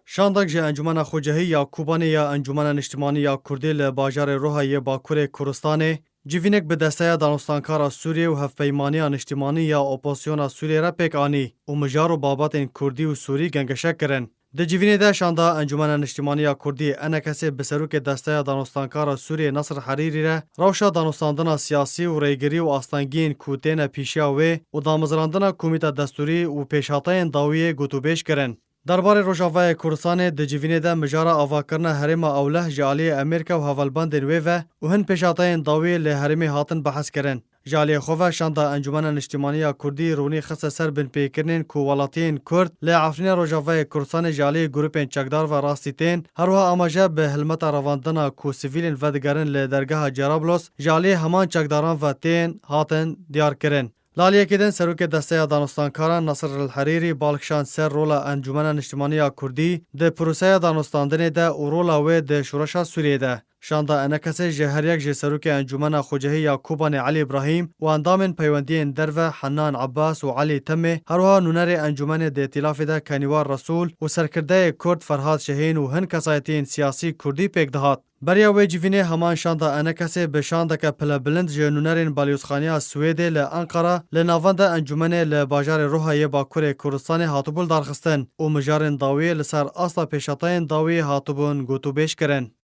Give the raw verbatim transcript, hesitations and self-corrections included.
Şandek ji Encûmena Xwecihî ya Kobanê ya Encûmena Niştimanî ya Kurdî li bajarê Roha yê Bakurê Kurdistanê, civînek bi Desteya Danostankara Sûriyê û Hevpeymaniya Niştimanî ya Opozisyona Sûriyê re pêk anî û mijar û babetên kurdî û sûrî gengeşe kirin. Di civînê de şanda Encûmena Niştimanî ya Kurdî, ENKSê, bi serokê Desteya Danostankara Sûriyê Nesir Herîrî re rewşa danostandina siyasî û rêgirî û astengiyên ku têne pîşiya wê û damezrandina komîta destûrî û pêşhateyên dawiyê gotûbêj kirin. Derbarê Rojavayê Kurdistanê di civînê de mijara avakirina herêma ewleh ji aliyê Amerîka û hevalbendên wê ve û hin pêşhateyên dawiyê li herêmê hatin behs kirin. Ji aliyê xwe ve şanda Encûmena Niştimanî ya Kurdî rûnî xiste ser binpêkirinên ku welatiyên Kurd li Efrîna Rojavayê Kurdistanê ji aliyê grûpên çekdar ve rastî tên, her wiha amaje bi hilmeta revandina ku sivîlên vedigerin li dergeha Cerablos ji aliyê heman çekdaran ve tên hatin diyar kirin. Li aliyekê din serokê Desteya Danostankaran Nasir El Herîrî bal kişand ser rola Encûmena Niştimanî ya Kurdî di proseya danostandinê de û rola wê di şoreşa Sûriyê de. Şanda ENKSê ji her yek ji serokê Encûmena Xwecihî ya Kobanê Elî Îbrahîm û endamên peywendiyên derve Hennan Abbas û Elî Temê, her wiha nûnerê encûmenê di Îtîlafê de Kenîwar Resûl û serkirdeyê Kurd Ferhad Şehîn û hin kesayetiyên siyasî kurdî pêk dihat. Beriya wê civînê heman şanda ENKSê bi şandeke pilebilind ji nûnerên Balyozxaniya Swêdê li Enqara li navenda encûmenê li bajarê Roha yê Bakurê Kurdistanê hatibû lidarxistin û mijarên dawiyê li ser asta pêşhateyên dawiyê hatibûn gotûbêj kirin.